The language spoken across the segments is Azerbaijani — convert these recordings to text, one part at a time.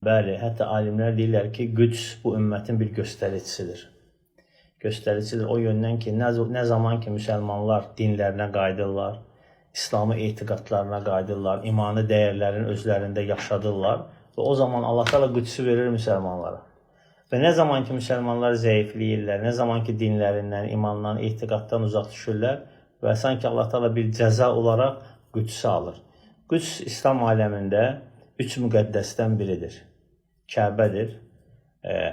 Bəli, hətta alimlər deyirlər ki, Qüds bu ümmətin bir göstəricisidir. Göstəricisidir o yöndən ki, nə zaman ki müsəlmanlar dinlərinə qayıdırlar, İslamı etiqadlarına qayıdırlar, imanı dəyərlərin özlərində yaşadırlar və o zaman Allah Taala Qüdsü verir müsəlmanlara. Və nə zaman ki müsəlmanlar zəifləyirlər, nə zaman ki dinlərindən, imandan, etiqaddan uzaq düşürlər və sanki Allah Taala bir cəza olaraq Qüdsü alır. Qüds İslam aləmində üç müqəddəsdən biridir. Kəbədir,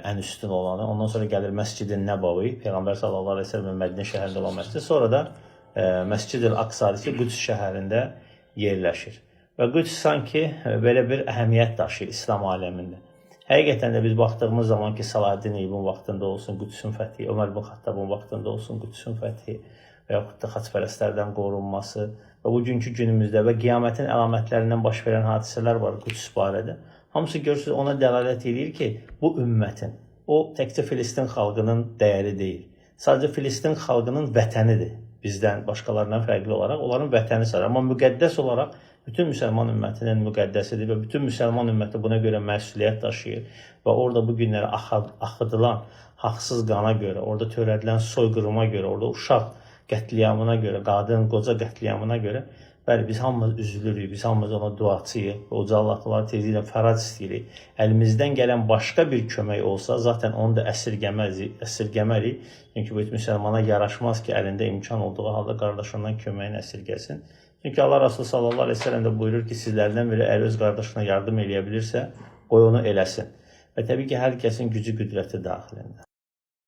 ən üstün olanı. Ondan sonra gəlir Məscid-i Nəbəvi, Peyğəmbər sallallahu əleyhi və səlləm Mədinə şəhərində olan məscid. Sonra da Məscid-i Aqsa ki, Qüds şəhərində yerləşir. Və Qüds sanki belə bir əhəmiyyət daşıyır İslam aləmində. Həqiqətən də biz baxdığımız zaman ki, Salahaddin Eyyubun vaxtında olsun Qüdsün fəthi, Ömər ibn Xattabın vaxtında olsun Qüdsün fəthi və yaxud da xaçpərəstlərdən qorunması və bugünkü günümüzdə və qiyamətin əlamətlərindən baş verən hadisələr var Qüds barədə. Hamısı görürsünüz ona dəlalət eləyir ki, bu ümmətin, o təkcə Filistin xalqının dəyəri deyil. Sadəcə Filistin xalqının vətənidir. Bizdən başqalarından fərqli olaraq onların vətəni sayılır. Amma müqəddəs olaraq bütün müsəlman ümmətinin müqəddəsidir və bütün müsəlman ümməti buna görə məsuliyyət daşıyır və orada bu günləri axıdılan haqsız qana görə, orada törədilən soyqırıma görə, orada uşaq qətliamına görə, qadın, qoca qətliamına görə, bəli, biz hamımız üzülürük, biz hamımız ona duaçıyıq və Uca Allah tezliklə fərac istəyirik. Əlimizdən gələn başqa bir kömək olsa, zaten onu da əsirgəmərik. Çünki bu müsəlmana yaraşmaz ki, əlində imkan olduğu halda qardaşından köməyini əsirgəsin. Çünki Allah Resulü sallallahu əleyhi və səlləm də buyurur ki, sizlərdən biri əgər öz qardaşına yardım eləyə bilirsə, qoy onu eləsin. Və təbii ki, hər kəsin gücü, qüdrəti daxilində.